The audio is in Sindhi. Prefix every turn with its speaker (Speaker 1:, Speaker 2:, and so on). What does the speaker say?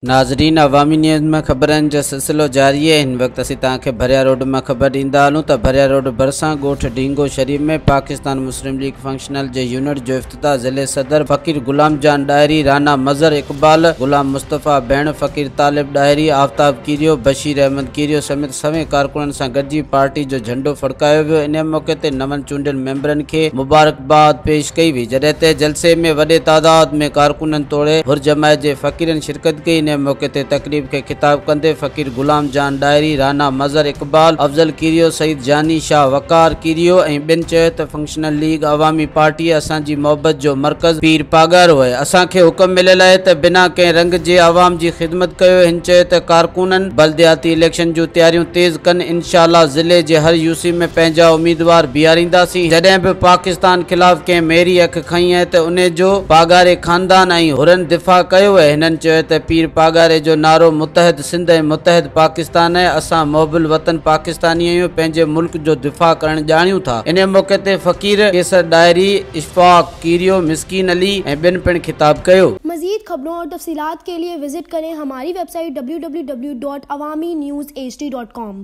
Speaker 1: ناظرين عوامي نيوز ۾ خبرن جو سلسلو جاري آهي هن وقت اسين توهان کي ڀريا روڊ مان خبر ڏيندا هلون ته ڀريا روڊ ڀرسان ڳوٺ ڊينگو شريف ۾ پاڪستان مسلم ليگ فنڪشنل جي يونٽ جو افتتاح ضلعي صدر فقير غلام جان ڏاهري، رانا مظهر اقبال، غلام مصطفيٰ ڀيڻ، فقير طالب ڏاهري، آفتاب ڪيريو، بشير احمد ڪيريو سميت سوين ڪارڪنن سان گڏجي پارٽي جو جهنڊو ڦڙڪايو ويو انهي موقعي تي نون چونڊيل ميمبرن کي مبارڪباد پيش ڪئي وئي جڏهن ته جلسي ۾ وڏي تعداد ۾ ڪارڪنن توڙي حر جماعت جي فقيرن شرڪت ڪئي انهي موقعي تي تقريب کي خطاب ڪندي فقير غلام جان ڏاهري، رانا مظهر اقبال، افضل ڪيريو، سعيد جاني، شاهه وقار ڪيريو ۽ ٻين چيو ته فنڪشنل ليگ عوامي پارٽي اسان جي محبت جو مرڪز پير پاڳارو آهي اسان کي حڪم مليل آهي ته بنا ڪنهن رنگ جي عوام جي خدمت ڪيو هن چيو ته ڪارڪنن بلدياتي اليڪشن جون تياريون تيز ڪن انشاء الله ضلعي جي هر يوسي ۾ پنهنجا اميدوار بيهارينداسين جڏهن به پاڪستان خلاف ڪنهن ميري اک کنئي آهي ته انهي جو پاڳاري خاندان ۽ حرن دفاع ڪيو آهي هنن چيو ته پير پاڳاري جو نعرو متحد سنڌ ۽ متحد پاڪستان آهي اسان محب الوطن پاڪستاني آهيون پنهنجي ملڪ جو دفاع ڪرڻ ڄاڻيون ٿا انهي موقعي تي فقير قيصر ڏاهري، اشفاق ڪيريو، مسڪين علي ۽ ٻين پڻ خطاب ڪيو.
Speaker 2: مزيد خبرون اور تفصيلات کے لئے وزٽ ڪرين ھماري web site www.awamiNewsHD.com.